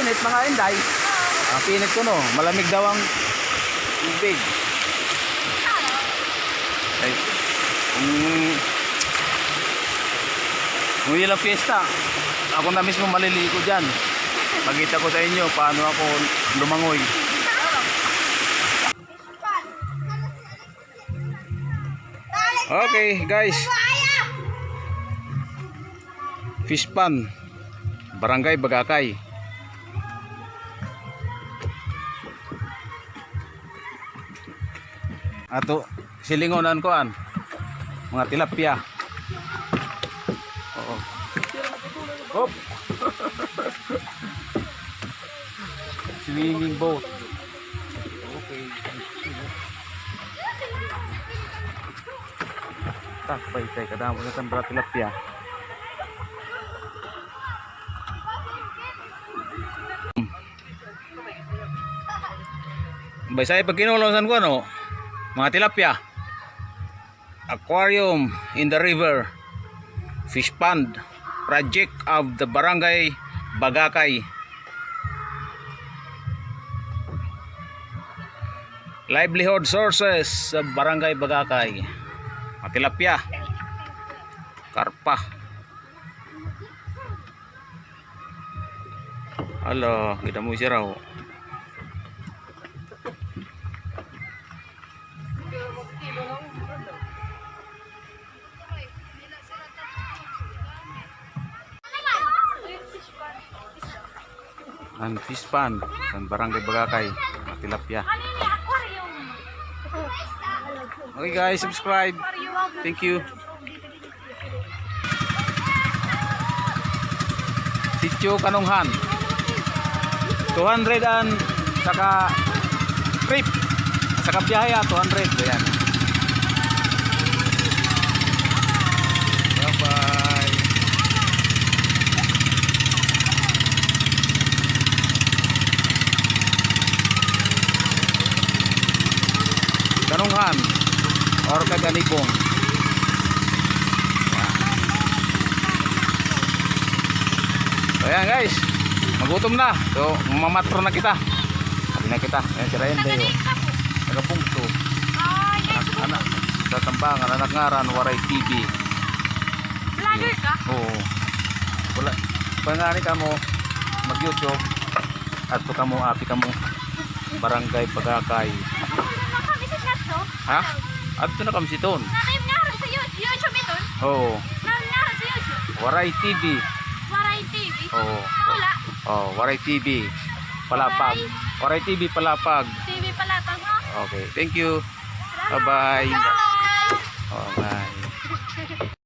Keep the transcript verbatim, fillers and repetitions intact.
Init, mga inday. Ang pinit ko, no, malamig daw ang tubig. Ay, kung, kung ilang piyesta, ako na mismo maliligo diyan. Pakita ko sa inyo paano ako lumangoy. Okay, guys. Fish Pond, Barangay Bagakay. Ato silingon an kuan, mga tilapia. Oo. Hop. Swimming boat. Okay. Tak, baytay kadamo na tan tilapia. Bay, sa pagkinulang san kuan, o. Mga tilapia. Aquarium in the river. Fish pond. Project of the Barangay Bagakay. Livelihood sources sa Barangay Bagakay. Mga tilapia. Karpa. Hala, kita mo siya raw. An fish pond, an Barangay Bagakay, tilapia. Okay guys, subscribe. Thank you. Sitio Kanunghan. Two hundred an saka trip. Saka biyahe, ah, two hundred. Ayan. Bye-bye. Kanunghan or Kaganibong. Ayan. So, ayan guys, magutom na. So, mamatro na kita. Sabi na kita. Ayan si Ryan Dayo. Taga Pungso. Anak, anak, sa Tambangan, anak ngaran, Waray T V. Vlogger ka? Oo. Wala. Pangani kamo, mag-YouTube. Adto kamo, api kamo. Barangay Bagakay. Ano kami sa chat to? Ha? Adto na kami siton. Nakaim nga rin sa You-, YouTube iton? Oo. Nakaim nga rin sa YouTube? Waray T V. Waray T V? Oo. Wala. Oh, Waray T V. Palapag. Waray. Waray T V Palapag. T V Palapag, no? Okay. Thank you. Bye-bye. Bye. Oh, bye.